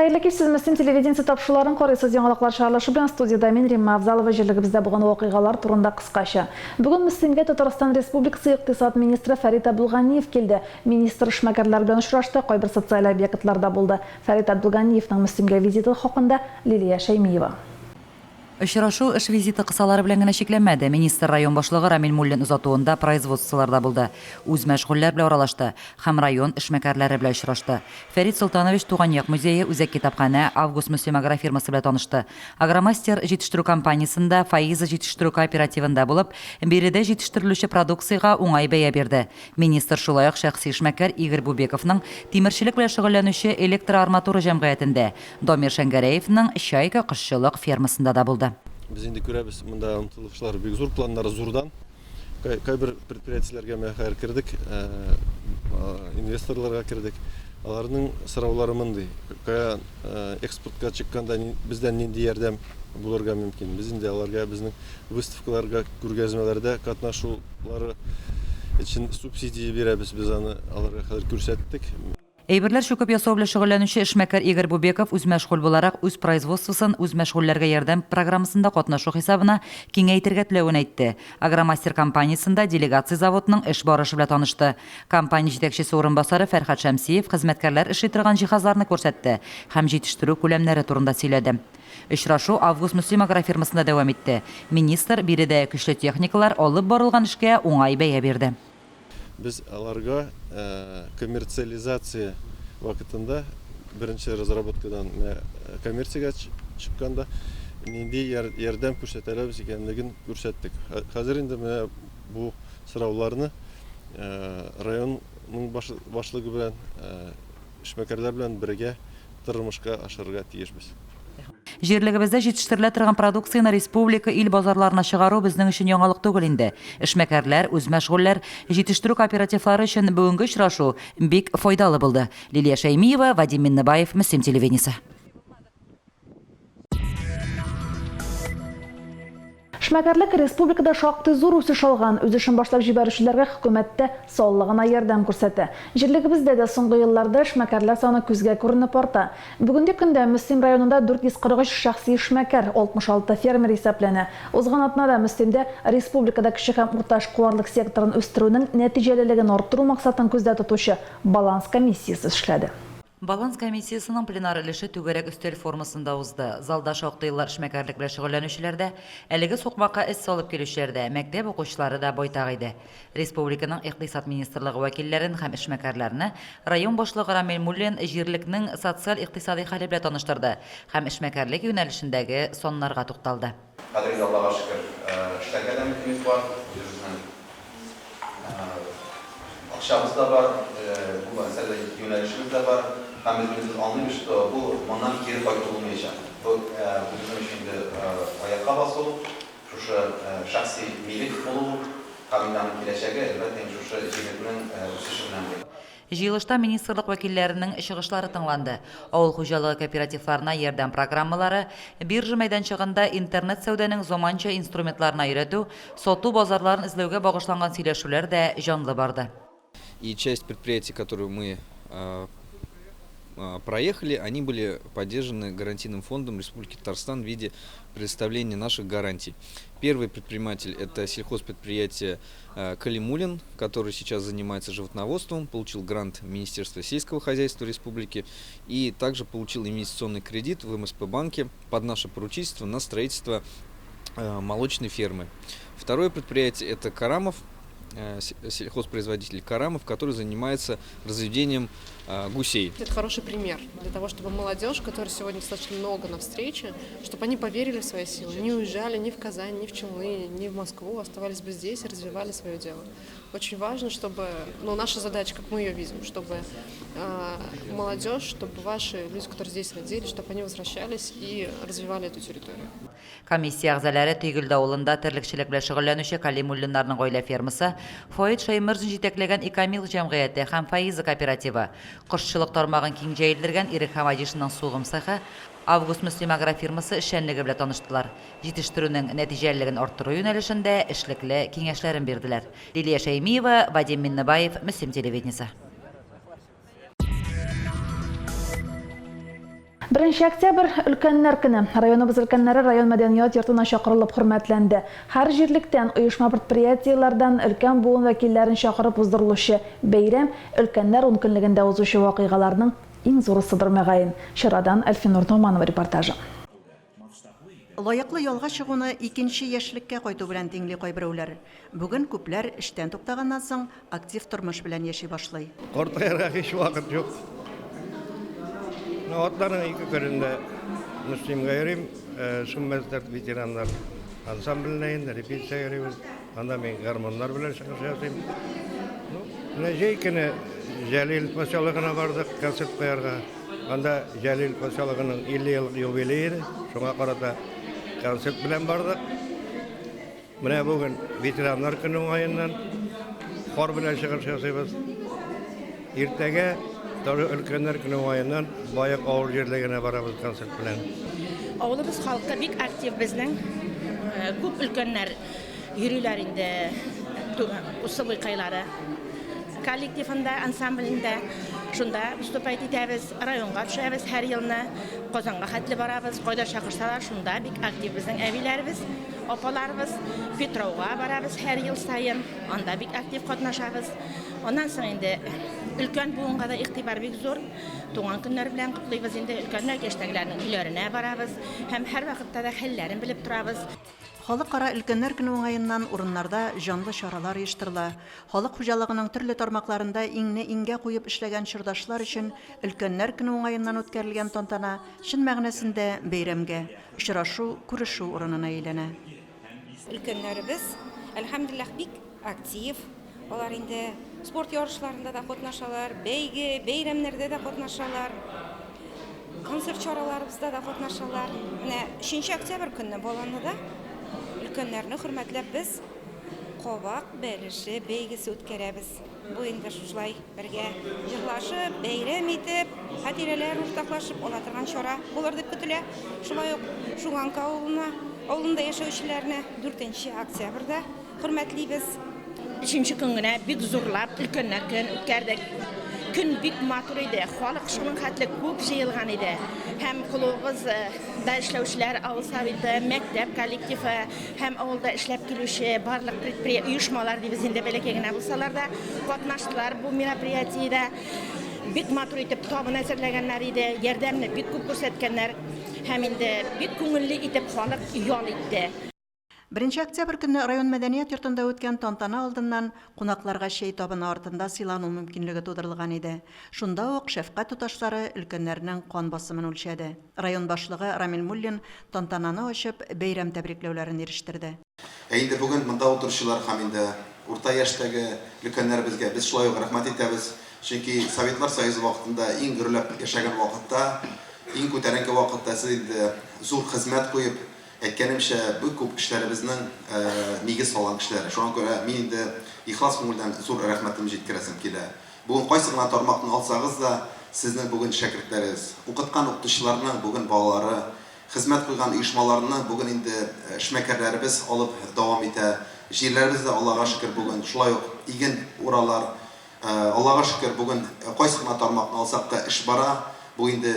Хәерле кич, сез Мөслим телевидениесе тапшыруларын карыйсыз. Яңалыклар чыгарылышы белән студиядә мин, Римма Авзалова, җирлегебездә булган вакыйгалар турында кыскача. Бүген Мөслимгә Татарстан Республикасы икътисад министры Фәрит Абдулганиев килде. Министр эшмәкәрләр белән очрашты, кайбер социаль объектларда булды. Фәрит Абдулганиевның Мөслимгә визиты хакында Лилия Шәймиева. Очрашу эш визиты кысалары белән генә чикләнмәде. Министр район башлыгы Рамил Муллин озатуында производстволарда булды, үзмәшгульләр белән аралашты һәм район эшмәкәрләре белән очрашты. Фәрит Солтанович Туган як музее, үзәк китапханә, Август-Мөслим агрофирмасы белән танышты. Агромастер җитештерү компаниясендә, Фаиза җитештерү кооперативында булып, биредә җитештерелүче продукциягә уңай бәя бирде. Министр шулай ук шәхси эшмәкәр Игорь Бубековның тимерчелек белән шөгыльләнүче Электроарматура җәмгыятендә, Дамир Шәңгәрәевның Чайка кошчылык фермасында да булды. Без инде күрәбез, монда омтылышлар бик зур, планнар зурдан. Кайбер предприятиеләргә менә хәзер кердек, инвесторларга кердек. Аларның сораулары мондый: кая экспортка чыкканда бездән нинди ярдәм булырга мөмкин? Без инде аларга безнең выставкаларга, күргәзмәләрдә катнашулары өчен субсидия бирәбез, без аны аларга хәзер күрсәттек. Әйберләр чүкеп ясау белән шөгыльләнүче эшмәкәр Игорь Бубеков үзмәшгуль буларак үз производствосын үзмәшгульләргә ярдәм программасында катнашу хисабына киңәйтергә теләвен әйтте. Агромастер компаниясендә делегация заводның эш барышы белән танышты. Компания җитәкчесе урынбасары Фәрхәт Шәмсиев хезмәткәрләр эшли торган җиһазларны күрсәтте һәм җитештерү күләмнәре турында сөйләде. Очрашу Август-Мөслим агрофирмасында дәвам итте. Министр биредә көчле техникалар алып барылган эшкә уңай бәя бирде. Без аларга коммерциализация вакытында, беренче разработкадан менә коммерциягә чыкканда нинди ярдәм күрсәтәләбез икәнлеген күрсәттек. Хәзер инде менә бу сорауларны районның башлыгы белән, эшмәкәрләр белән бергә тормышка ашырырга тиешбез. Җирлегебездә җитештерелә торган продукцияне республика, ил базарларына чыгару безнең өчен яңалык түгел инде. Эшмәкәрләр, үзмәшгульләр, җитештерү кооперативлары өчен бүгенге очрашу бик файдалы булды. Лилия Шәймиева, Вадим Миннебаев, Мөслим телевидениесе. Эшмәкәрлек республикада шактый зур үсеш алган. Үз эшен башлап җибәрүчеләргә хөкүмәт тә саллы гына ярдәм күрсәтә. Җирлегебездә дә соңгы елларда эшмәкәрләр саны күзгә күренеп арта. Бүгенге көндә Мөслим районында 443 шәхси эшмәкәр, 66 фермер исәпләнә. Узган атнада Мөслимдә республикада кече һәм урта эшкуарлык секторын үстерүнең нәтиҗәлелеген арттыру максатын күздә тотучы баланс комиссиясе эшләде. Баланс комиссиясенең пленар өлеше түгәрәк өстәл формасында узды. Залда шактый еллар эшмәкәрлек белән шөгыльләнүчеләр дә, әлеге сукмакка эз салып килүчеләр дә, мәктәп укучылары да байтак иде. Республиканың Икътисад министрлыгы вәкилләрен һәм эшмәкәрләрне район башлыгы Рамил Муллин җирлекнең социаль-икътисадый хәле белән таныштырды һәм эшмәкәрлек юнәлешендәге саннарга тукталды. Хәзер инде Аллага шөкер, эшләргә дә мөмкинлек бар, үзебезнең Акчабыз да бар, бу мәсьәләдә юнәлешебез дә бар. Һәм без үзебез аңлыйбыз, что бу моннан кире кайту булмаячак. Бу безнең өчен инде аякка басу, шушы шәхси милек булу һәм инде аның киләчәге, әлбәттә инде, шушы җирлекнең үсеше белән бәйле. Җыелышта министрлык вәкилләренең чыгышлары тыңланды. Авыл хуҗалыгы кооперативларына ярдәм программалары, биржа мәйданчыгында интернет-сәүдәнең заманча инструментларына өйрәтү, сату базарларын эзләүгә багышланган сөйләшүләр дә җанлы барды. И часть предприятий, которую мы проехали, они были поддержаны Гарантийным фондом Республики Татарстан в виде предоставления наших гарантий. Первый предприниматель – это сельхозпредприятие Калимулин, который сейчас занимается животноводством, получил грант Министерства сельского хозяйства республики и также получил инвестиционный кредит в МСП банке под наше поручительство на строительство молочной фермы. Второе предприятие – это Карамов, сельхозпроизводитель Карамов, который занимается разведением гусей. Это хороший пример для того, чтобы молодежь, которой сегодня достаточно много на встрече, чтобы они поверили в свои силы, не уезжали ни в Казань, ни в Челны, ни в Москву, оставались бы здесь и развивали свое дело. Очень важно, чтобы, ну, наша задача, как мы ее видим, чтобы молодежь, чтобы ваши люди, которые здесь родились, чтобы они возвращались и развивали эту территорию. Комиссия әгъзалары Төгелде авылында терлекчелек белән шөгыльләнүче Калимуллиннарның гаилә фермасы, Фаит Шәйморзин җитәкләгән Икамил җәмгыяте һәм Фаиза кооперативы, кошчылык тармагын киң җәелдергән Ирек Хамадишинның сугым цехы, Август-Мөслим агрофирмасы эшчәнлеге белән таныштылар, җитештерүнең нәтиҗәлелеген арттыру юнәлешендә эшлекле киңәшләрен бирделәр. Лилия Шәймиева, Вадим Миннебаев, Мөслим телевидениесе. Беренче октябрь, Өлкәннәр көне. Районыбыз өлкәннәре район мәдәният йортына чакырылып хөрмәтләнде. Һәр җирлектән, оешма-предприятиеләрдән өлкән буын вәкилләрен чакырып уздырылучы бәйрәм, Өлкәннәр ункөнлегендә узучы вакыйгаларның иң зурысыдыр, мөгаен. Чарадан Әлфинур Ногманова репортажы. Лаеклы ялга чыгуны икенче яшьлеккә кайту белән тиңли кайберәүләр. Бүген күпләр эштән туктаганнан соң актив тормыш белән яши башлый. Картаерга һич вакыт юк. Менә атнаның ике көнендә Мөслимгә йөрим, Сүнмәс дәрт ветераннар ансамбленә инде репетициягә йөрибез. Анда мин гармуннар белән чыгыш ясыйм. Ну, менә җәй көне Җәлил поселогына бардык концерт куярга. Анда Җәлил поселогының 50 еллык юбилее иде. Шуңа карата концерт белән бардык. Менә бүген ветераннар көне уңаеннан хор белән чыгыш ясыйбыз. Иртәгә тоже өлкәннәр көне уңаеннан Баек авыл җирлегенә барабыз концерт белән. Авылыбыз халкы бик актив безнең. Күп өлкәннәр йөриләр инде Усыбыйкайлары коллективында, ансамблендә. Шунда выступать итәбез, районга төшәбез һәр елны, Казанга хәтле барабыз. Кайда чакырсалар, шунда бик актив безнең әбиләребез, апаларыбыз. Петрауга барабыз һәр ел саен, анда бик актив катнашабыз. Аннан соң инде өлкән буынга да игътибар бик зур. Туган көннәр белән котлыйбыз инде өлкәнрәк яшьтәгеләрнең өйләренә барабыз һәм һәрвакытта да хәлләрен белеп торабыз. Халыкара өлкәннәр көне уңаеннан урыннарда җанлы чаралар оештырыла. Халык хуҗалыгының төрле тармакларында иңне-иңгә куеп эшләгән чордашлар өчен Өлкәннәр көне уңаеннан үткәрелгән тантана чын мәгънәсендә бәйрәмгә, очрашу, күрешү урынына әйләнә. Өлкәннәребез, әлхәмдүлилләһ, бик актив. Алар инде спорт ярышларында да катнашалар, бәйге, бәйрәмнәрдә дә катнашалар, концерт чараларыбызда да катнашалар. Менә өченче октябрь көнне Баланлыда өлкәннәрне хөрмәтләп без кабак бәлеше бәйгесе үткәрәбез. Бу инде шушылай бергә җырлашып, бәйрәм итеп, хатирәләр уртаклашып ала торган чара булыр дип көтелә. Шулай ук Шуганка авылына, авылында яшәүчеләрне дүртенче октябрьдә Хөрмәтлибез. Өченче көн генә бик зурлап өлкәннәр көнен үткәрдек. Көн бик матур иде, халык шуның хәтле күп җыелган иде. Һәм клубыбызда эшләүчеләр, авыл советы, мәктәп коллективы һәм авылда эшләп килүче барлык предпри оешмалар дибез инде, бәләкәй генә булсалар да, катнаштылар бу мероприятиедә. Бик матур итеп табын әзерләгәннәр иде, ярдәмне бик күп күрсәткәннәр һәм инде бик күңелле итеп халык ял итте. Беренче октябрь көнне район мәдәният йортында үткән тантана алдыннан кунакларга чәй табыны артында сыйлану мөмкинлеге тудырылган иде. Шунда ук шәфкать туташлары өлкәннәрнең кан басымын үлчәде. Район башлыгы Рамил Муллин тантананы ачып, бәйрәм тәбрикләүләрен ирештерде. Ә инде бүген монда утыручылар һәм инде урта яшьтәге өлкәннәребезгә без шулай ук рәхмәт итәбез. Чөнки Советлар Союзы вакытында иң гөрләп яшәгән вакытта, иң күтәренке вакытта сез инде зур хезмәт куеп, Әйткәнемчә, бик күп эшләребезнең нигез салган кешеләре. Шуңа күрә мин инде ихлас күңелдән зур рәхмәтемне җиткерәсем килә. Бүген кайсы гына тармакны алсагыз да, сезнең бүген шәкертләрегез, укыткан укытучыларның бүген балалары, хезмәт куйган оешмаларны бүген инде эшмәкәрләребез алып дәвам итә. Җирләребез дә, Аллага шөкер, бүген шулай ук иген уралар. Аллага шөкер, бүген кайсы гына тармакны алсак та, эш бара. Бу инде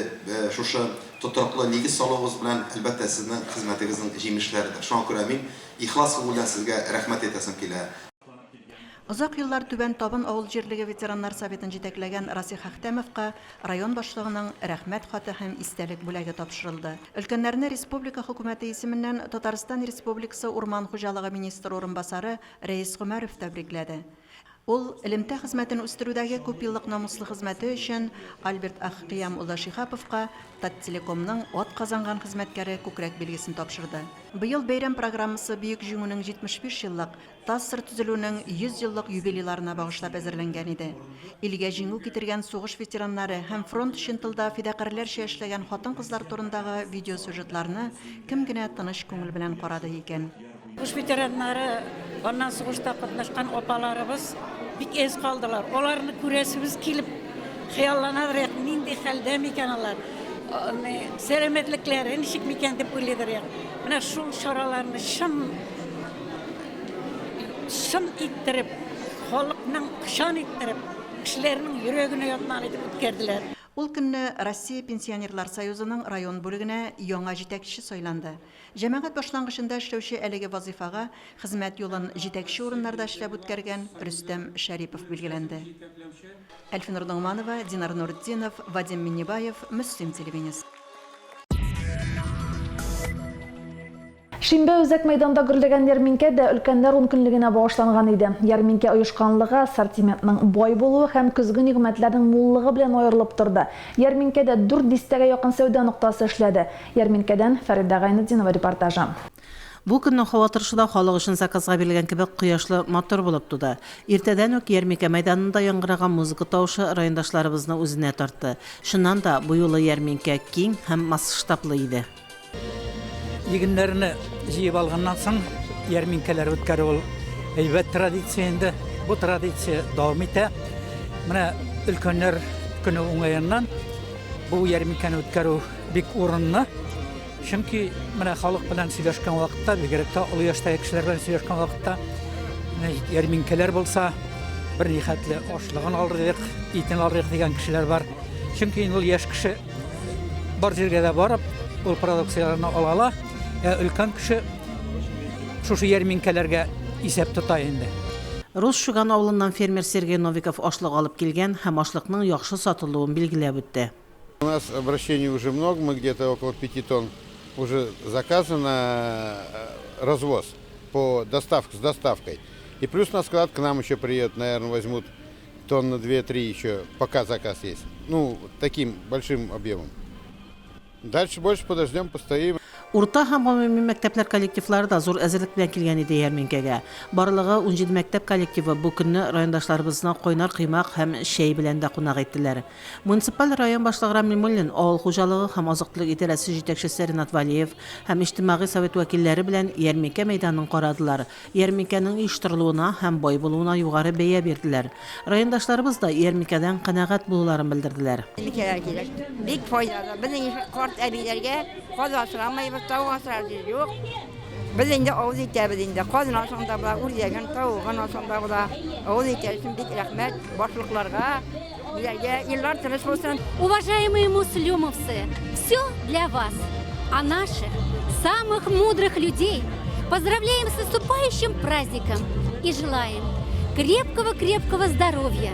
шушы тотрыклы нигез салуыгыз белән, әлбәттә, сезнең хезмәтегезнең җимешләредер. Шуңа күрә мин ихлас күңелдән сезгә рәхмәт әйтәсем килә. Озак еллар Түбән Табын авыл җирлеге ветераннар советын җитәкләгән Расих Әхтәмовка район башлыгының Рәхмәт хаты һәм истәлек бүләге тапшырылды. Өлкәннәрне республика Хөкүмәте исеменнән Татарстан Республикасы урман хуҗалыгы министры урынбасары Рәис Гомәров тәбрикләде. Ул элемтә хезмәтен үстерүдәге күпьеллык намуслы хезмәте өчен Альберт Әхкыям улы Шиһаповка Таттелекомның атказанган хезмәткәре күкрәк билгесен тапшырды. Быел бәйрәм программасы Бөек Җиңүнең 75 еллык, ТАССР төзелүнең 100 еллык юбилейларына багышлап әзерләнгән иде. Илгә җиңү китергән сугыш ветераннары һәм фронт өчен тылда фидакарьләрчә эшләгән хатын-кызлар турындагы видеосюжетларны кем генә тыныч күңел белән карады икән? Сугыш ветераннары, аннан сугышта катнашкан апаларыбыз бик әз калдылар. Аларны күрәсебез килеп, хыялланадыр як, нинди хәлдә микән алар, сәламәтлекләре ничек микән дип уйлыйдыр як. Менә шул чараларны чын чын иттереп, халыкның чан иттереп, кешеләрнең йөрәгенә ятман итеп үткәрделәр. Ул көнне Россия Пенсионерлар союзының район бүлегенә яңа җитәкче сайланды. Җәмәгать башлангычында эшләүче әлеге вазыйфага хезмәт юлын җитәкче урыннарда эшләп үткәргән Рөстәм Шәрипов билгеләнде. Әлфинур Ногманова, Динар Нуртдинов, Вадим Миннебаев, Мөслим телевидениесе. Шимбә үзәк мәйданда гөрләгән ярминкә дә өлкәннәр ункөнлегенә багышланган иде. Ярминкә оешканлыгы, ассортиментның бай булуы һәм көзге нигъмәтләрнең муллыгы белән аерылып торды. Ярминкәдә дүрт дистәгә якын сәүдә ноктасы эшләде. Ярминкәдән Фәридә Гайнетдинова репортажы. Бу көннең һава торышы да халык өчен заказга бирелгән кебек кояшлы, матур булып туды. Иртәдән үк ярминкә мәйданында яңгыраган музыка тавышы райондашларыбызны үзенә тартты. Чыннан да, бу юлы ярминкә киң һәм масштаблы иде. Игеннәрне җыеп алганнан соң ярминкәләр үткәрү ул әйбәт традиция инде. Бу традиция дәвам итә. Менә өлкәннәр көне уңаеннан бу ярминкәне үткәрү бик урынлы. Чөнки менә халык белән сөйләшкән вакытта, бигрәк тә олы яшьтәге кешеләр белән сөйләшкән вакытта, менә ярминкәләр булса, бер нихәтле ашлыгын алырык, итен алырык дигән кешеләр бар. Чөнки инде ул яшь кеше бар җиргә дә барып, ул продукцияләрне ала ала, ә өлкән кеше шушы ярминкәләргә исәп тота инде. Рус Шуган авылыннан фермер Сергей Новиков ашлык алып килгән һәм ашлыкның яхшы сатылуын билгеләп үтте. У нас обращений уже много, мы где-то около 5 тонн уже заказано э, развоз по доставке, с доставкой. И плюс на склад к нам еще приедут, наверное, возьмут тонны 2-3 еще, пока заказ есть. Ну, таким большим объемом. Дальше больше подождем, постоим. Урта һәм гомуми мәктәпләр коллективлары да зур әзерлек белән килгән иде ярминкәгә. Барлыгы 17 мәктәп коллективы бу көнне райондашларыбызны кайнар коймак һәм чәй белән дә кунак иттеләр. Муниципаль район башлыгы Рамил Муллин, авыл хуҗалыгы һәм азык-төлек идарәсе җитәкчесе Ринат Вәлиев һәм Иҗтимагый совет вәкилләре белән ярминкә мәйданын карадылар, Ярминкәнең оештырылуына һәм бай булуына югары бәя бирделәр. Райондашларыбыз да ярминкәдән канәгать булуларын белдерделәр. Ярминкәләр кирәк. Бик файдалы. Безнең ише карт әбиләргә каз асрамыйбыз, тавык асрар җир юк. Без инде авыз итәбез инде. Казын алсаң да була, үрдәген, тавыгын алсаң да була. Авыз итәр өчен бик рәхмәт башлыкларга, биләргә. Еллар тыныч булсын. Уважаемые муслюмовцы, все для вас. А наших, самых мудрых людей поздравляем с наступающим праздником и желаем крепкого-крепкого здоровья,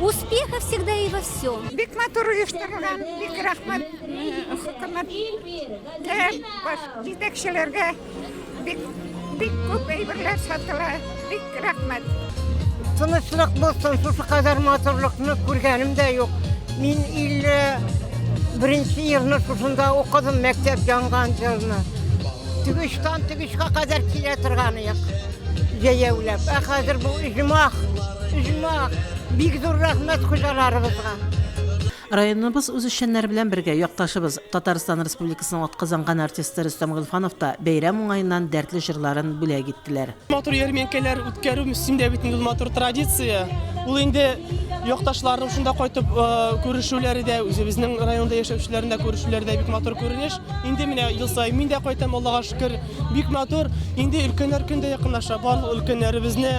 успеха всегда и во всем. Бик матур оештырылган, бик рәхмәт хөкүмәткә, баш җитәкчеләргә. Бик бик күп әйберләр сатыла. Бик рәхмәт. Тынычлык булсын, шушы кадәр матурлыкны күргәнем дә юк. Мин 51 елны шушында укыдым, мәктәп янган елны. Тегештан тегешкә кадәр килә торган идек. Җәяүләп. Ә хәзер бу оҗмах, оҗмах. Бик зур рәхмәт хуҗаларыбызга. Районыбыз үзешчәннәре белән бергә якташыбыз, Татарстан Республикасының атказанган артисты Рөстәм Гыйльфанов та бәйрәм уңаеннан дәртле җырларын бүләк иттеләр. Матур ярминкәләр үткәрү Мөслимдә бит инде ул матур традиция. Ул инде якташларның шунда кайтып күрешүләре дә, үзебезнең районда яшәүчеләрнең дә күрешүләре дә бик матур күренеш. Инде менә ел саен мин дә кайтам, Аллага шөкер, бик матур. Инде өлкәннәр көн дә якынлаша. Барлык өлкәннәребезне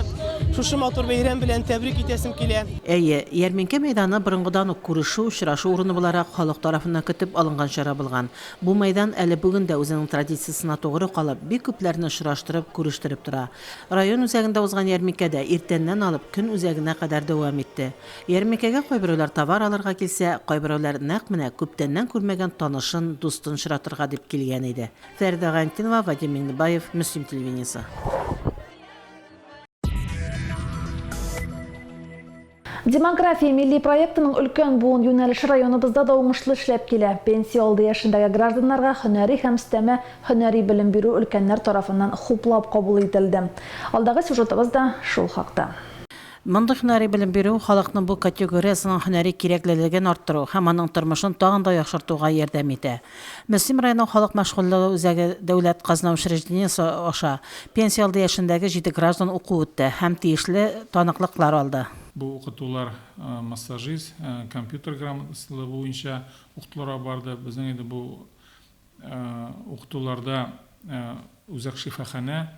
шушы матур бәйрәм белән тәбрик итәсем килә. Әйе, ярминкә мәйданы борынгыдан ук күрешү, очрашу урыны буларак халык тарафыннан көтеп алынган чара булган. Бу мәйдан әле бүген дә үзенең традициясенә тугры калып, бик күпләрне очраштырып, күрештереп тора. Район үзәгендә узган ярминкә дә иртәннән алып көн үзәгенә кадәр дәвам итте. Ярминкәгә кайберәүләр товар алырга килсә, кайберәүләр нәкъ менә күптәннән күрмәгән танышын, дустын очратырга дип килгән иде. Фәридә Гайнтинова, Вадим Миңнебаев, Мөслим телевидениесе. Демография милли проектының өлкән буын юнәлеше районыбызда да уңышлы эшләп килә. Пенсия алды яшендәге гражданнарга һөнәри һәм өстәмә һөнәри белем бирү өлкәннәр тарафыннан хуплап кабул ителде. Алдагы сюжетыбыз да шул хакта. Мондый һөнәри белем бирү халыкның бу категориясенең һөнәри кирәклелеген арттыру һәм аның тормышын тагын да яхшыртуга ярдәм итә. Мөслим районының халык мәшгульлеге үзәге дәүләт казна учреждениесе аша пенсия алды яшендәге җиде граждан уку үтте һәм тиешле таныклыклар алды. Бу укытулар массажист, компьютер грамотностьлы буенча укытуларга барды. Безнең инде бу укытуларда үзәк шифаханә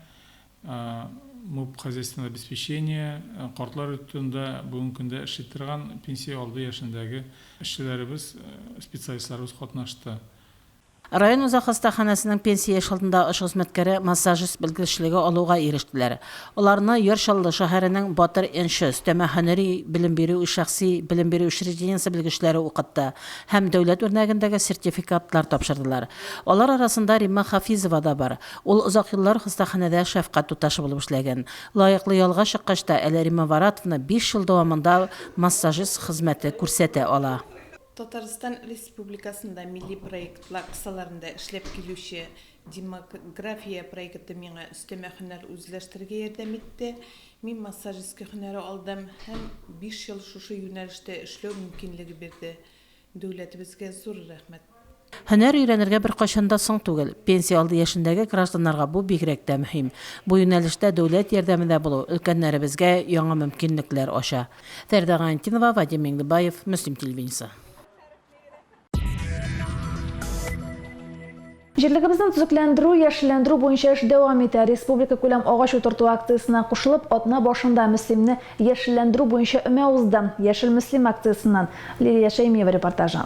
МУП хозяйственное обеспечение, картлар йортында бүгенге көндә эшли торган пенсия алды яшендәге эшчеләребез, специалистларыбыз катнашты. Район үзәк хастаханәсенең пенсия яше алдындагы өч хезмәткәре массажист белгечлеге алуга ирештеләр. Аларны Яр Чаллы шәһәренең Батыр нчы өстәмә һөнәри белем бирү шәхси белем бирү учреждениесе белгечләре укытты һәм дәүләт үрнәгендәге сертификатлар тапшырдылар. Алар арасында Римма Хафизова да бар. Ул озак еллар хастаханәдә шәфкать туташы булып эшләгән. Лаеклы ялга чыккач та әле Римма Варатовна биш ел дәвамында массажист хезмәте күрсәтә ала. Татарстан Республикасында милли проектлар кысаларында эшләп килүче Демография проекты миңа өстәмә һөнәр үзләштерергә ярдәм итте. Мин массажистка һөнәре алдым һәм биш ел шушы юнәлештә эшләү мөмкинлеге бирде. Дәүләтебезгә зур рәхмәт. Һөнәр өйрәнергә беркайчан да соң түгел. Пенсия алды яшендәге гражданнарга бу бигрәк тә мөһим. Бу юнәлештә дәүләт ярдәме дә булу өлкәннәребезгә яңа мөмкинлекләр ача. Фәрдә Гайнтинова, Вадим Миңлебаев, Мөслим телевидениесе. Җирлегебезне төзекләндерү, яшелләндерү буенча эш дәвам итә. Республикакүләм агач утырту акциясенә кушылып, атна башында Мөслимне яшелләндерү буенча өмә узды. Яшел Мөслим акциясеннән Лилия Шәймиева репортажы.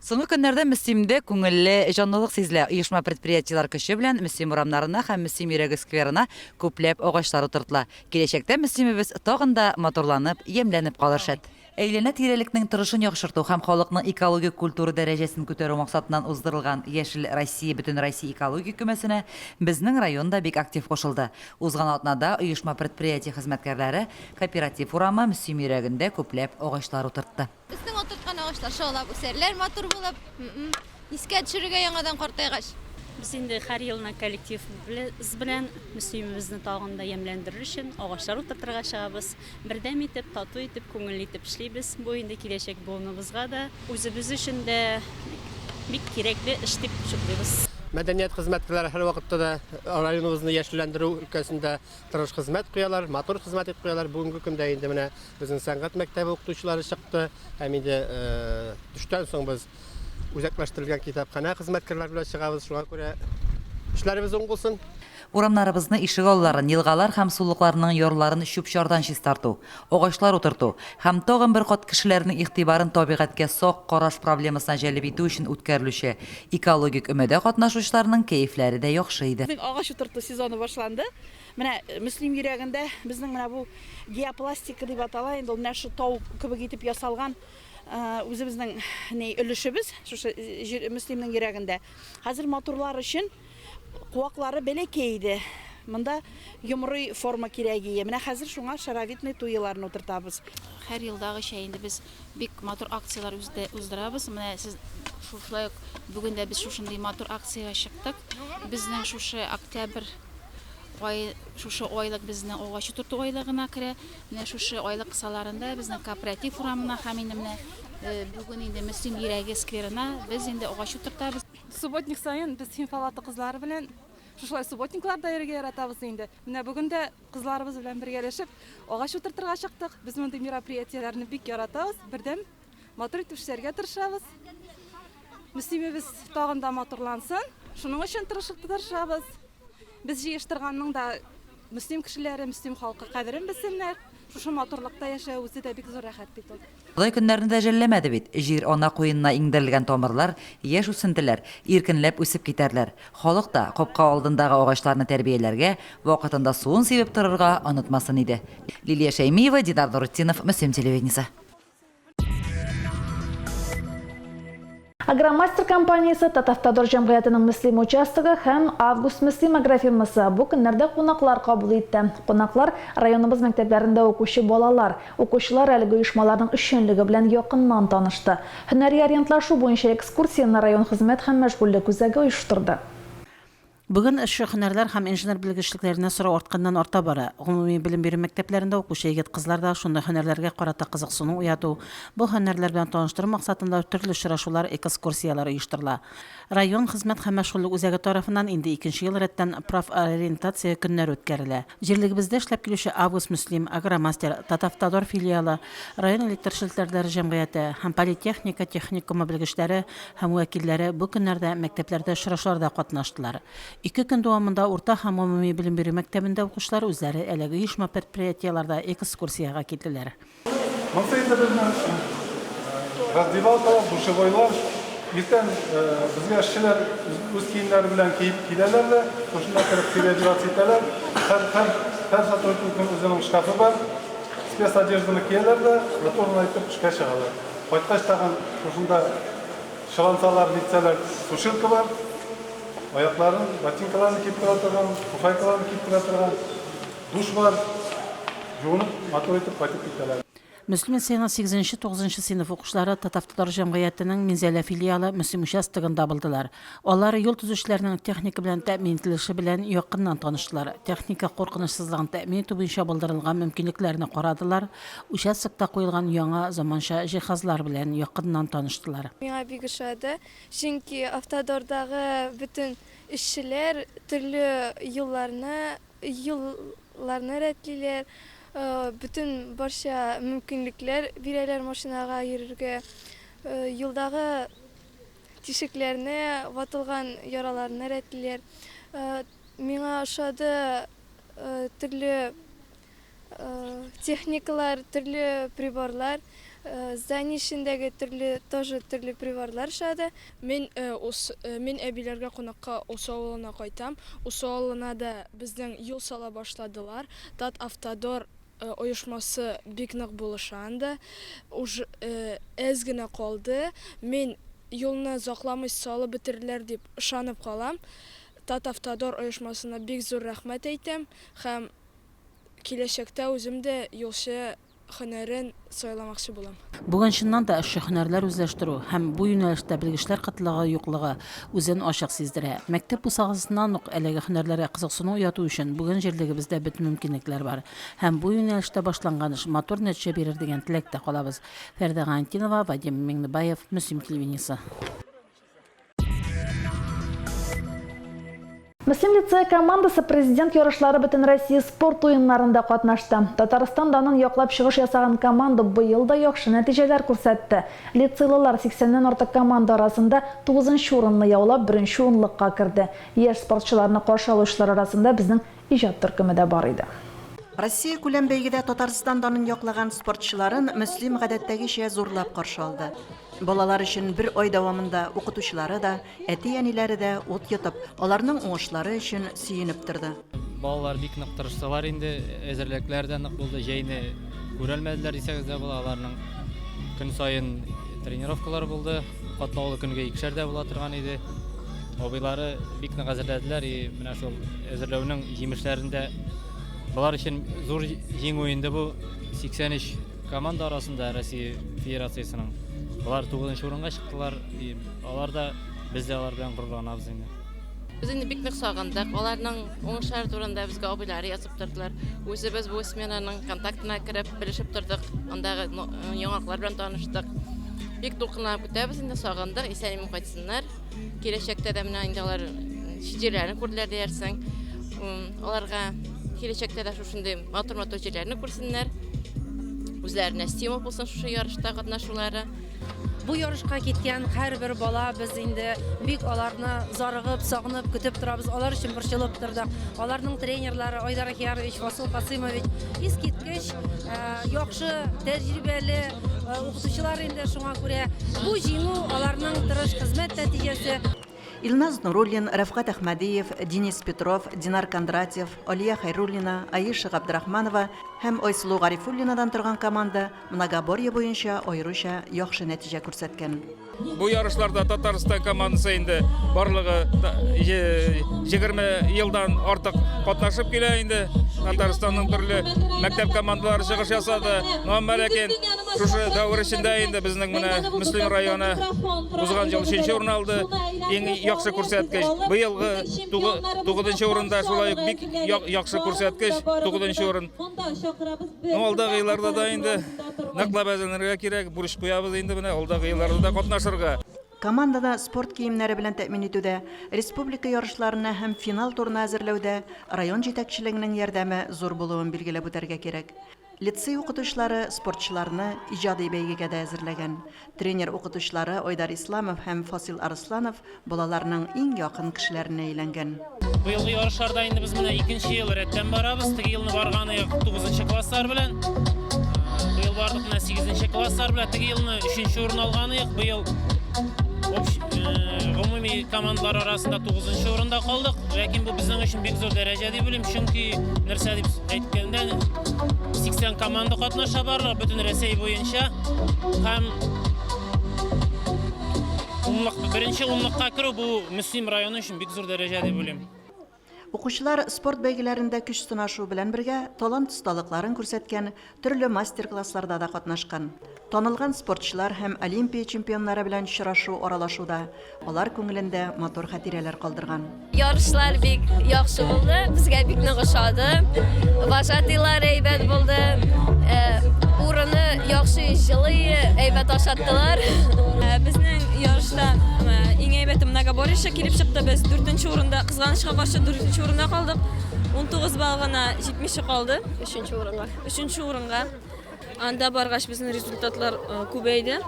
Соңгы көннәрдә Мөслимдә күңелле җанлылык сизелә. Оешма-предприятиеләр көче белән Мөслим урамнарына һәм Мөслим йөрәге скверына күпләп агачлар утыртыла. Киләчәктә Мөслимебез тагын да матурланып, ямьләнеп калыр шәт. Әйләнә-тирәлекнең торышын яхшырту һәм халыкның экологик культура дәрәҗәсен күтәрү максатыннан уздырылган Яшел Россия Бөтенроссия экологик өмәсенә безнең район да бик актив кушылды. Узган атнада оешма-предприятие хезмәткәрләре Кооператив урамы, Мөслим йөрәгендә күпләп агачлар утыртты. Безнең утырткан агачлар шаулап үсәрләр, матур булып. Искә төшерергә яңадан картайгач. Без инде һәр елны коллективыбыз белән Мөслимебезне тагын да ямьләндерер өчен агачлар утыртырга чыгабыз. Бердәм итеп, тату итеп, күңелле итеп эшлибез. Бу инде киләчәк буыныбызга да, үзебез өчен дә бик кирәкле эш дип шутлыйбыз. Мәдәният хезмәткәрләре һәрвакытта да районыбызны яшелләндерү өлкәсендә тырыш хезмәт куялар, матур хезмәт итеп куялар. Бүгенге көндә инде менә Безнең сәнгать мәктәбе укытучылары чыкты һәм инде төштән соң без үзәкләштерелгән китапханә хезмәткәрләре белән чыгабыз. Шуңа күрә эшләребез уң булсын. Урамнарыбызны, ишегалларын, елгалар һәм сулыкларның ярларын чүп-чардан чистарту, агачлар утырту һәм тагын бер кат кешеләрнең игътибарын табигатькә сак караш проблемасына җәлеп итү өчен үткәрелүче экологик өмәдә катнашучыларның кәефләре дә яхшы иде. Безнең агач утырту сезоны башланды. Менә Мөслим йөрәгендә безнең менә бу геопластика дип атала инде ул, менә шушы тау кебек итеп ясалган үзебезнең ни өлешебез, шушы Мөслимнең йөрәгендә. Хәзер матурлар өчен куаклары бәләкәй иде. Монда йомрый форма кирәк ие. Менә хәзер шуңа шаровидный туеларны утыртабыз. Һәр елдагыча инде без бик матур акцияләр уздырабыз. Менә сез шушылай ук бүген дә без шушындый матур акциягә чыктык. Безнең шушы октябрь Ай, шушы айлык безнең агач утырту айлыгына керә. Менә шушы айлык кысаларында безнең Кооператив урамына һәм инде менә бүген инде Мөслим йөрәге скверына без инде агач утыртабыз. Субботник саен без Химфалата кызлары белән шушылай субботникларда йөрергә яратабыз инде. Менә бүген дә кызларыбыз белән бергәләшеп агач утыртырга чыктык. Без мондый мероприятиеләрне бик яратабыз. Бердәм матур итеп эшләргә тырышабыз. Мөслимебез тагын да матурлансын, шуның өчен тырышып тырышабыз. Без җыештырганның да Мөслим кешеләре, Мөслим халкы кадерен белсеннәр. Шушы матурлыкта яшәү үзе дә бик зур рәхәт бит ул. Бодай көннәрне дә жәлләмәде бит, җир-ана куенына иңдерелгән тамырлар, яшь үсентеләр, иркенләп үсеп китәрләр. Халык та капка алдындагы агачларны тәрбияләргә, вакытында суын сибеп торырга онытмасын иде. Лилия Шәймиева, Динар Нуретдинов, Мөслим телевидениесе. Агромастер компаниясе, Татавтодор җәмгыятенең Мөслим участогы һәм Август Мөслим агрофирмасы бу көннәрдә кунаклар кабул итте. Кунаклар, районыбыз мәктәпләрендә укучы балалар. Укучылар әлеге оешмаларның эшчәнлеге белән якыннан танышты. Һөнәри ориентлашу буенча экскурсияне район хезмәт һәм мәшгульлек үзәге оештырды. Бүген эшче һөнәрләр һәм инженер белгечлекләренә сорау артканнан-арта бара. Гомуми белем бирү мәктәпләрендә укучы егет-кызлар да шундый һөнәрләргә карата кызыксыну уяту, бу һөнәрләр белән таныштыру максатында төрле очрашулар, экскурсияләр оештырыла. Район хезмәт һәм мәшгульлек үзәге тарафыннан инде икенче ел рәттән профориентация көннәре үткәрелә. Җирлегебездә эшләп килүче Август-Мөслим, Агромастер, Татавтодор филиалы, район электр челтәрләре җәмгыяте һәм политехника техникумы белгечләре һәм вәкилләре бу көннәрдә мәктәпләрдә очрашуларда катнаштылар. Ике көн дәвамында урта һәм гомуми белем бирү мәктәбендә укучылар үзләре әлеге оешма-предприятиеләрдә экскурсиягә килделәр. Монысы инде безнең раздевалкалар, душевойлар. Иртән безгә эшчеләр үз киемнәре белән киеп киләләр дә, шушында кереп переодеваться итәләр. Һәр, һәр, һәр сотрудникның үзенең шкафы бар. Спецодежданы кияләр дә, моторны әйтеп эшкә чыгалар. Кайткач тагын шушында чылансалар, нитсәләр, сушилка бар. Аякларын, ботинкаларын киеп тора торган, фуфайкаларын киеп тора торган. Душ бар, юынып, матур итеп кайтып китәләр. Мөслим лицееның сигезенче, тугызынчы сыйныф укучылары Татавтодор җәмгыятенең Минзәлә филиалы Мөслим участогында булдылар. Алар юл төзүчеләрнең техника белән тәэмин ителеше белән якыннан таныштылар, техника куркынычсызлыгын тәэмин итү буенча булдырылган мөмкинлекләрне карадылар, участокта куелган яңа заманча җиһазлар белән якыннан таныштылар. Миңа бик ошады, чөнки Автодордагы бөтен эшчеләр төрле юлларны Юлларны рәтлиләр, бөтен барча мөмкинлекләр бирәләр машинага йөрергә. Юлдагы тишекләрне, ватылган яраларны рәтлиләр. Миңа ошады төрле техникалар, төрле приборлар, здание эчендәге төрле тоже төрле приборлар ошады. Мин мин әбиләргә кунакка Усу авылына кайтам. Усу авылына да безнең юл сала башладылар. Татавтодор оешмасы бик нык булыша анда. Уж әз генә калды. Мин юлны озакламый салып бетерерләр дип ышанып калам. Татавтодор оешмасына бик зур рәхмәт әйтәм һәм киләчәктә үзем дә юлчы һөнәрен сайламакчы булам. Бүген чыннан да эшче һөнәрләр үзләштерү һәм бу юнәлештә белгечләр кытлыгы юклыгы үзен ачык сиздерә. Мәктәп бусагасыннан ук әлеге һөнәрләргә кызыксыну уяту өчен бүген җирлегебездә бөтен мөмкинлекләр бар. Һәм бу юнәлештә башланган эш матур нәтиҗә бирер дигән теләктә калабыз. Фәрдә Гаянтдинова, Вадим Миңнебаев, Мөслим телевидениесе. Мөслим лицее командасы Президент ярышлары Бөтенроссия спорт уеннарында катнашты. Татарстан данын яклап чыгыш ясаган команда быел да яхшы нәтиҗәләр күрсәтте. Лицейлылар 80 нән артык команда арасында тугызынчы урынны яулап, беренче унлыкка керде. Яшь спортчыларны каршы алучылар арасында безнең иҗат төркеме дә бар иде. Россиякүләм бәйгедә Татарстан данын яклаган спортчыларын Мөслим гадәттәгечә зурлап каршы алды. Балалар өчен бер ай дәвамында укытучылары да, әти-әниләре дә ут йотып, аларның уңышлары өчен сөенеп торды. Балалар бик нык тырыштылар инде, әзерлекләр дә нык булды, җәйне күрәлмәделәр дисәгез дә була, аларның көн саен тренировкалар булды, катлаулы көнгә икешәр дә була торган иде. Абыйлары бик нык әзерләделәр и менә шул әзерләүнең җимешләрен дә болар өчен зур җиңү инде бу 83 команда арасында Россия Федерациясенең. Болар 9 урынга чыктылар. И алар да без дә алар белән горурланабыз инде. Без инде бик нык сагындык. Аларның уңышлары турында безгә абыйлары язып тордылар. Үзебез бу сменаның контактына кереп, белешеп тордык. Андагы яңалыклар белән таныштык. Бик дулкынланып көтәбез инде, сагындык. Исән-имин кайтсыннар. Киләчәктә дә менә инде алар чит җирләрне күрделәр диярсең. Аларга киләчәктә дә шушындый матур-матур җирләрне күрсеннәр. Үзләренә стимул булсын шушы ярышта катнашулары. Бу ярышка киткән һәрбер бала без инде бик аларны зарыгып, сагынып көтеп торабыз, алар өчен борчылып тордык. Аларның тренерлары Айдар Ахиярович, Васил Касыймович искиткеч э, яхшы, тәҗрибәле э, укытучылар инде шуңа күрә бу җиңү аларның тырыш хезмәт нәтиҗәсе. Илназ Нуруллин, Рәфкать Әхмәдиев, Денис Петров, Динар Кондратьев, Алия Хәйруллина, Аиша Габдрахманова һәм Айсылу Гарифуллинадан торган команда Многоборье буенча аеруча яхшы нәтиҗә күрсәткән. Бу ярышларда Татарстан командасы инде барлыгы 20 елдан артык катнашып килә инде. Татарстанның төрле мәктәп командалары чыгыш ясады. Но әмма ләкин шушы дәвер эчендә инде безнең менә Мөслим районы узган ел 3 урын алды. Иң яхшы күрсәткеч. Быелгы 9 урында шулай ук бик яхшы күрсәткеч, 9 урын. Ну, алдагы елларда да инде ныклап әзерләнергә кирәк, бурыч куябыз инде менә алдагы елларда да катнашырга. Команданы спорт киемнәре белән тәэмин итүдә, республика ярышларына һәм финал турына әзерләүдә район җитәкчелегенең ярдәме зур булуын билгеләп үтәргә кирәк. Лицей укытучылары спортчыларны иҗади бәйгегә дә әзерләгән. Тренер-укытучылары Айдар Исламов һәм Фасил Арысланов балаларның иң якын кешеләренә әйләнгән. Быелгы ярышларда инде без менә икенче ел рәттән барабыз. Теге елны барган идек тугызынчы класслар белән. Быел бардык менә сигезенче класслар белән. Теге елны өченче урын алган идек. Быел гомуми командалар арасында тугызынчы урында калдык. Ләкин бу безнең өчен бик зур дәрәҗә дип уйлыйм. Чөнки нәрсә дип әйткәндә, 80 команда катнаша барлыгы бөтен Рәсәй буенча. Һәм унлык, беренче унлыкка керү бу Мөслим районы өчен бик зур дәрәҗә дип уйлыйм. Укучылар спорт бәйгеләрендә көч сынашу белән бергә талант осталыкларын күрсәткән, төрле мастер-классларда да катнашкан. Танылган спортчылар һәм Олимпия чемпионнары белән очрашу, аралашу да алар күңелендә матур хатирәләр калдырган. Ярышлар бик яхшы булды, безгә бик нык ошады. Вожатыйлар әйбәт булды. Э, урыны яхшы, җылы, әйбәт ашаттылар. Э, безнең ярышта э, иң әйбәте многоборье килеп чыкты. Без дүртенче урында, кызганычка каршы, дүртенче урында калдык. 19 балл гына җитмичә калды. Өченче урынга. Өченче урынга. Анда баргач безнең результатлар күбәйде.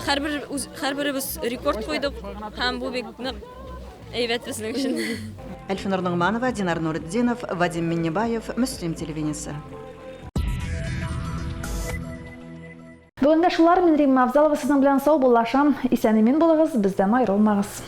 Һәрбер һәрберебез рекорд куйдык һәм бу бик нык әйбәт безнең өчен. Әлфинур Ногманова, Динар Нуретдинов, Вадим Миннебаев, Мөслим телевидениесе. Бүгенгә шулар, мин Римма Авзалова сезнең белән саубуллашам. Исән-имин булыгыз, бездән аерылмагыз.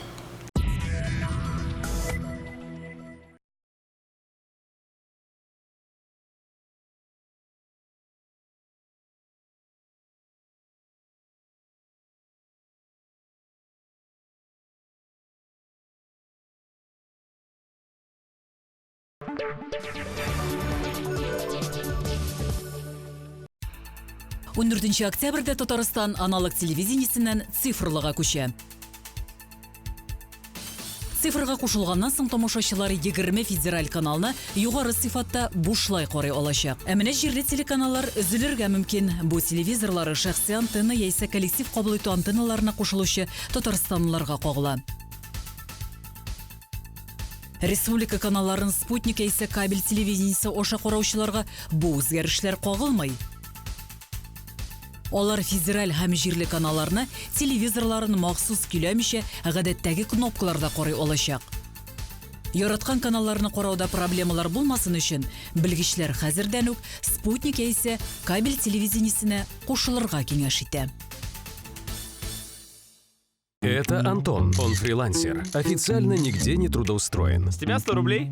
Ундүртенче октябрьдә Татарстан аналог телевидениесеннән цифрлыга күчә. Цифрга кушылганнан соң тамашачылар 20 федераль каналны югары сыйфатта бушлай карый алачак. Ә менә җирле телеканаллар өзелергә мөмкин. Бу телевизорлары шәхси антенна яисә коллектив кабул итү антенналарына кушылучы татарстанлыларга кагыла. Республика каналларын спутник яисә кабель телевидениесе аша караучыларга бу үзгәрешләр кагылмый. Алар федераль һәм җирле каналларны телевизорларын махсус көйләмичә, гадәттәге кнопкаларда карый алачак. Яраткан каналларны карауда проблемалар булмасын өчен, белгечләр хәзердән үк спутник яисә кабель телевидениесенә кушылырга киңәш итә. Это Антон. Он фрилансер. Официально нигде не трудоустроен. С тебя 100 рублей?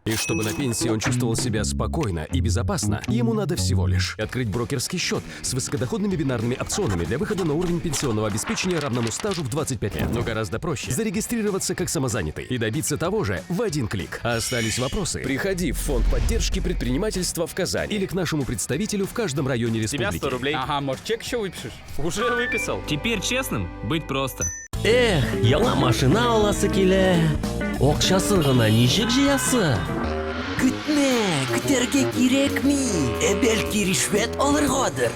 И чтобы на пенсии он чувствовал себя спокойно и безопасно, ему надо всего лишь открыть брокерский счет с высокодоходными бинарными опционами для выхода на уровень пенсионного обеспечения равному стажу в 25 лет. Но гораздо проще зарегистрироваться как самозанятый и добиться того же в один клик. А остались вопросы? Приходи в Фонд поддержки предпринимательства в Казань или к нашему представителю в каждом районе С тебя республики. 100 рублей. Ага, может, чек еще выпишешь? Уже выписал. Теперь честным быть просто. Эх, яңа машина аласы килә. Акчасын гына ничек җыясы? Көтмә, көтәргә кирәкми. Ә бәлки ришвәт алыргадыр?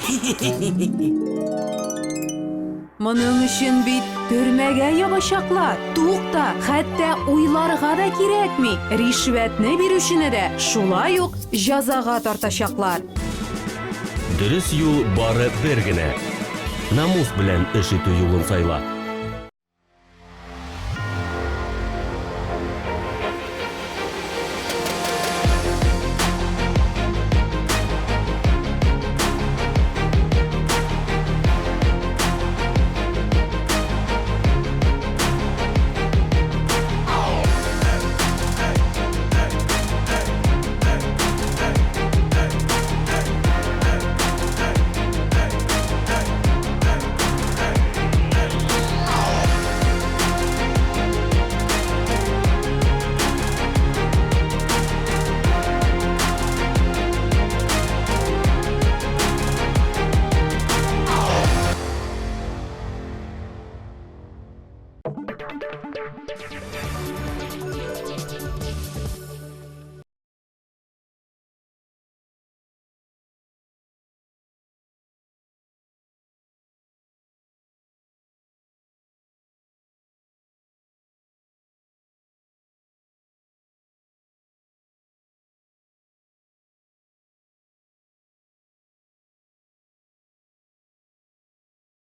Моның өчен бит төрмәгә ябачаклар. Тукта, хәтта уйларга да кирәкми. Ришвәтне бирүчене дә шулай ук җәзага тартачаклар. Дөрес юл бары бер генә. Намус белән эш итү юлын сайла.